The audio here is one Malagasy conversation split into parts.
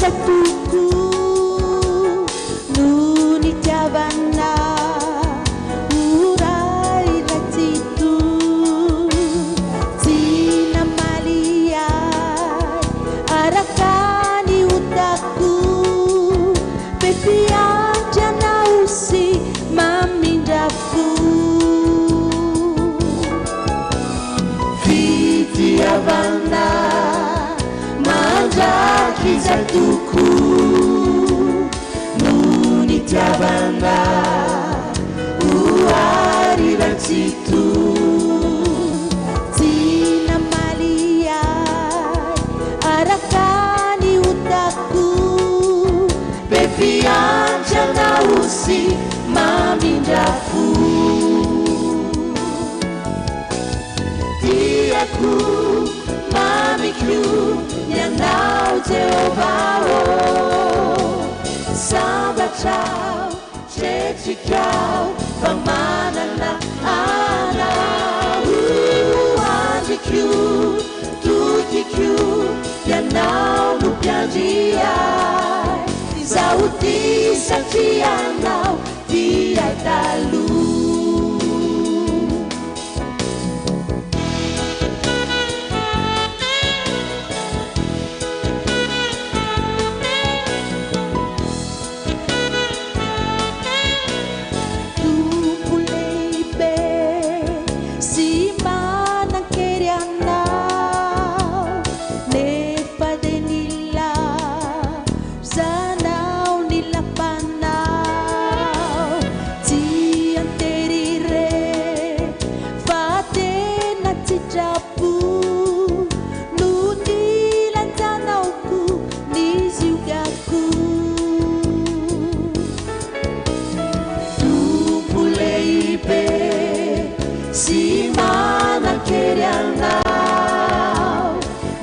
Mandrakizay tokoa no nitiavana ho Ray ilay Tsitoha. Tsy namaly ahy araka ny otako, be mpiandry anao sy mamindra fo. Fitiavana mandrakizay tokoa no nitiavana ho ary Ray Tsitoha. Tsy namaly ahy araka ny otako, be fiandry anao sy mamindra fo. Tiako, mamiko ny anao Jehovah ô. Sambatra aho, tretrika aho fa manana anao. Andriko, tokiko, ianao no mpiandry ahy. Izaho tia satria anao tia taloha. Tompo lehibe sy manan-kery Anao, nefa dia nilaozanao ny lapanao. Tsy an-tery re fa tena tsitrapo no nilanjanao koa ny ziogako. Tompo lehibe sy manan-kery Anao,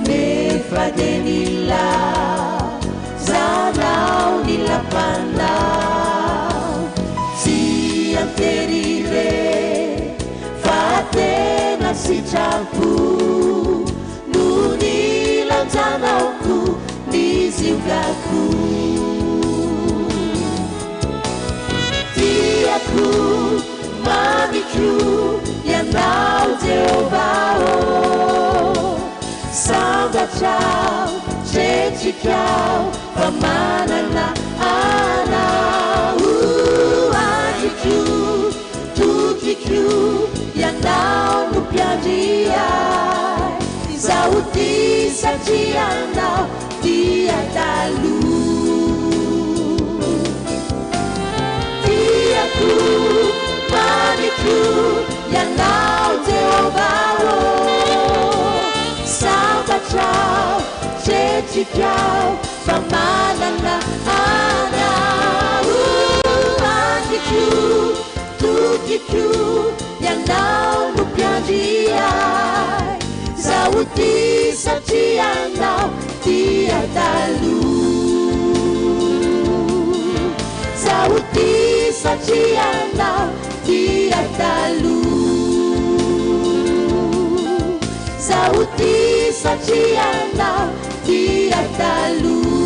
nefa dia nilaozanao ny lapanao. Tsy an-tery re fa tena sitrapo no nilanjanao koa ny ziogako. Tiako, mamiko Ianao Jehovah ô. Sambatra aho, tretrika aho fa manana Anao. Andriko, tokiko, Ianao no mpiandry ahy. Izaho tia satria Anao tia taloha. Tiako, mamiko, Ianao Jehovah ô. Sambatra aho, tretrika aho fa manana Anao. Andriko, tokiko, Ianao no mpiandry ahy. Izaho tia satria Anao tia taloha. Izaho tia satria Anao tia taloha. Izaho tia satria Anao tia taloha.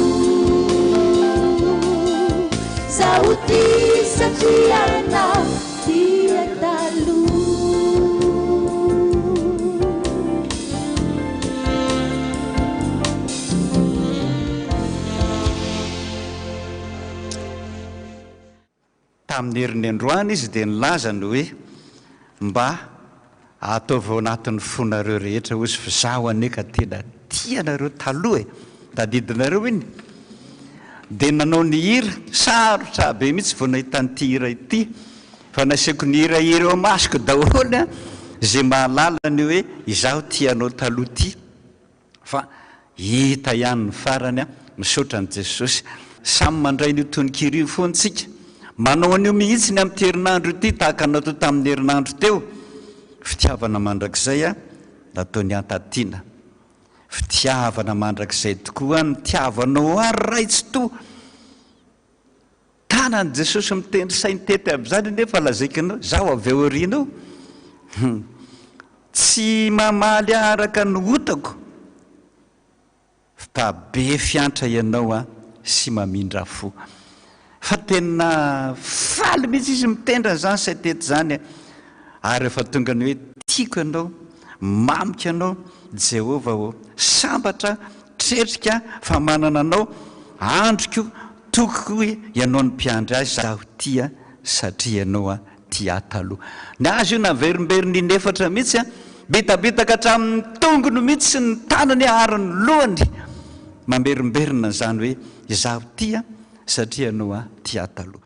Izaho tia satria Anao tia taloha. Tamin'ny heriny androany izy dia nilaza ny hoe, Mba ataovy ao anatin'ny fonareo rehetra hozy f'izaho anie ka tena tia anareo taloha e! Tadidinareo iny? Dia nanao ny hira, sarotra be mihitsy vao nahita an'ity hira ity, fa nasehoko nihirahira eo amasoko daholo an, izay mahalala ny hoe izaho tia anao taloha ity. Fa hita ihany ny farany an! Misaotra an'i Jesosy. Samy mandray an'io tononkira io foana tsika. Manao an'io mihitsy ny amin'ity herinandro ity tahaka ny natao tamin'ny herinandro teo. Fitiavana mandrakizay an, nataon'i Antatiana. Fitiavana mandrakizay tokoa an, nitiavanao ahy Ray Tsitoha. Tanan'i Jesosy mitendry saintety amin'izany anefa lazaiko anao, izaho avy ao aoriana ao. Hum. Tsy mamaly ahy araka ny otako, fa be fiantra ianao an. sy mamindra fo. Fa tena faly mihitsy izy mitendry an'izany saitety izany e! Ary rehefa tonga ny hoe tiako ianao, mamiko ianao, Jehovah ô, sambatra, tretrika fa manana anao, andriko, tokiko ianao ny mpiandry ahy, zaho tia satria ianao tia ahy taloha. Ny azy io naverimberiny inefatra mihitsy an, bitabitaka hatramin'ny tongony mihitsy sy ny tanany ary ny lohany, mamerimberina an'izany hoe izaho tia satria ianao tia ahy taloha.